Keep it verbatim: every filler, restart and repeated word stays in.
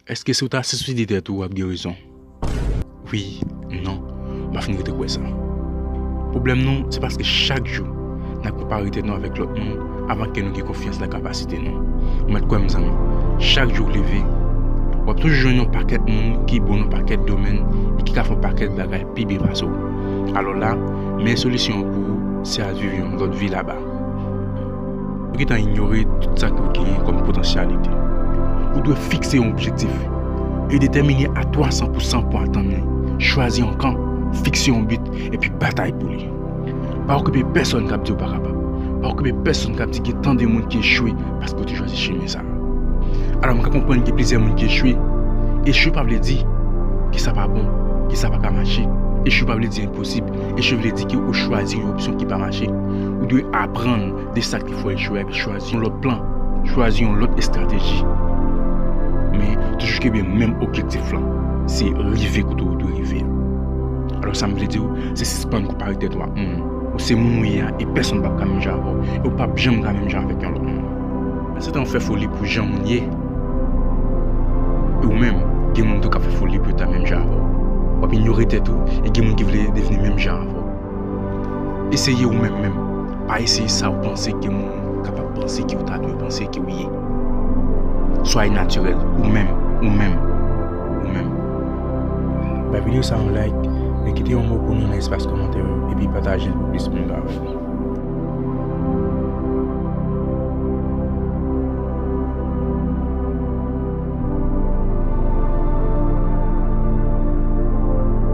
Èske si w ta siside tèt ou, w ap gen rezon? Wi, non, m pa fin rete kwè sa. Pwoblèm nou, se paske chak jou, n ap konpare tèt nou avèk lòt moun anvan ke nou gen konfyans nan kapasite nou. Ou mèt kwè m, zanmi, chak jou w leve, w ap toujou jwenn yon pakèt moun ki bon nan yon pakèt domèn e ki ka fè yon pakèt bagay pi byen pase w. Alò la, meyè solisyon an pou ou, se al viv yon lòt vi laba. Ou gentan inyore tout sa ke w genyen kòm potansyalite. Ou dwe fikse yon objektif e detèmine a twa san pou san pou atann li. Chwazi yon kan, fikse yon bi, epi batay pou li. Pa okipe pèsonn k ap di w pa kapab. Pa okipe pèsonn k ap di gen tan de moun ki echwe paske yo te chwazi chemen sa a. Alò, m ka konprann gen plizyè moun ki echwe. Echwe pa vle di ke sa pa bon, ke sa pa ka mache. Echwe pa vle di enposib. Echwe vle di ke ou chwazi yon opsyon ki pa mache. Ou dwe aprann de sa ki fè w echwe epi chwazi yon lòt plan, chwazi yon lòt estrateji. Men toujou kenbe menm objektif lan, se rive kote ou dwe rive a. Alò, sa m vle di w, se sispann konpare tèt ou ak moun. Ou se moun ou ye a, e pèsonn p ap ka menm jan avè w, e w p ap janm ka menm jan avèk yon lòt moun. Se tan w fè foli pou jan moun ye, e ou menm, gen moun tou k ap fè foli pou yo ta menm jan avè w. W ap inyore tèt ou, e gen moun ki vle devni menm jan avè w. Eseye ou menm menm. Pa eseye sa ou panse ke moun kapab panse ke ou ta dwe panse ke ou ye. Swa e natirèl, ou menm, ou menm, ou menm. Bay videyo sa yon like, e kite yon mo pou nou nan espas kòmantè yo, epi pataje l pou plis moun ka wè l.